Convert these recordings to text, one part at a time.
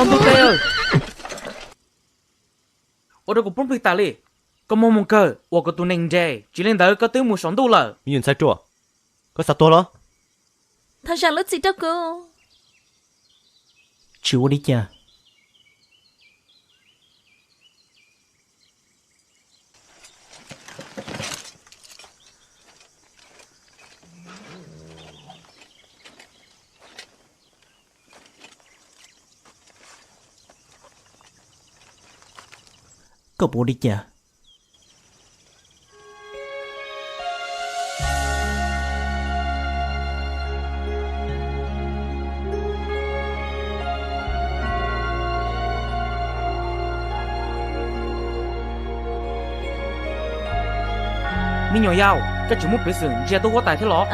Ntuj, ua rau kuv poob plig tas li. Koj muaj moog kawg uas kuv tus neeg nres, tsis li ntawd koj twb mus saum ntuj lawm. Me nyuam ntxhais ruam, koj xav tuag los? Thov zam lub txim rau kuv. Tsis ua li cas. Koj puas ua li cas? Me nyuam yaus, koj tseem muaj peev xwm ntsia tub huab tais thiab los?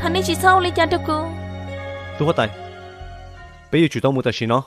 Thov nej tsis txhob ua li cas rau kuv. Tub huab tais, peb yuav tsum tau mus tam sim no.